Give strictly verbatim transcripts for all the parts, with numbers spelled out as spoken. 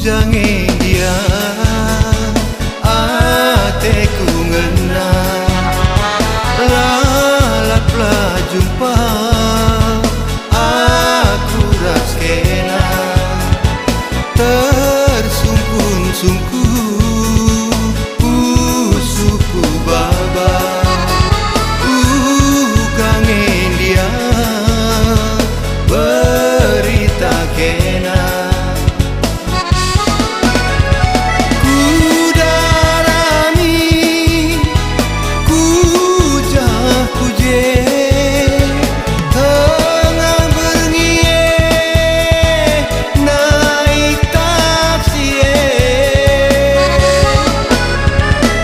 Jange ndia ateku ngena, lalap la jumpa aku ras kena, tersungkun-sungkun pusuhku baba, uga nge ndia berita kena. Ku darami, ku jah ku je, tengah berngi e, naik taksi e.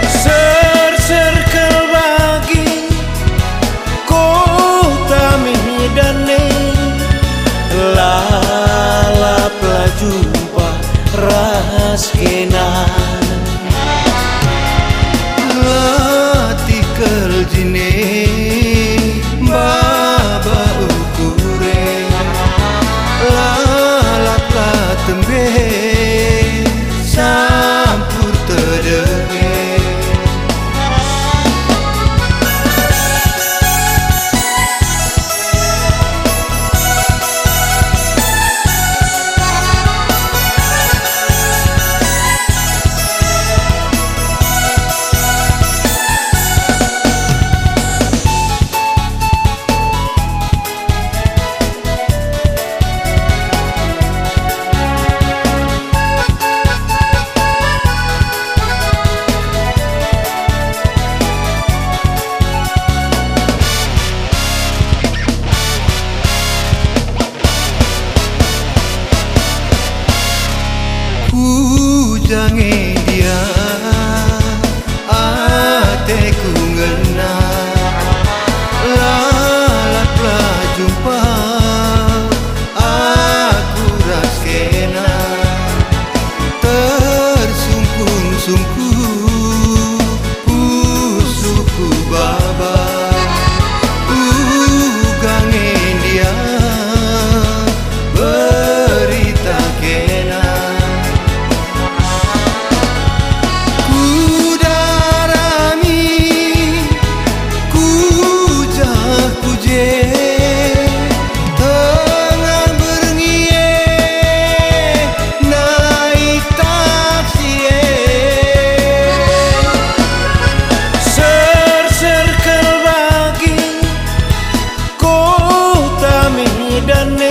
Serser kelbagi, Kota Medan e, lalap la jumpa ras kena. Latih kal jine baba ukure, lalap la tembe sampur tedenge. Ku jange ndia ateku ngena, lalap la jumpa aku ras kena, tersungkun-sungkun pusuhku baba, uga nge ndia berita kena. Ku darami, ku jah ku je, tengah berngi e, naik taksi e. Serser kelbagi, Kota Medan e,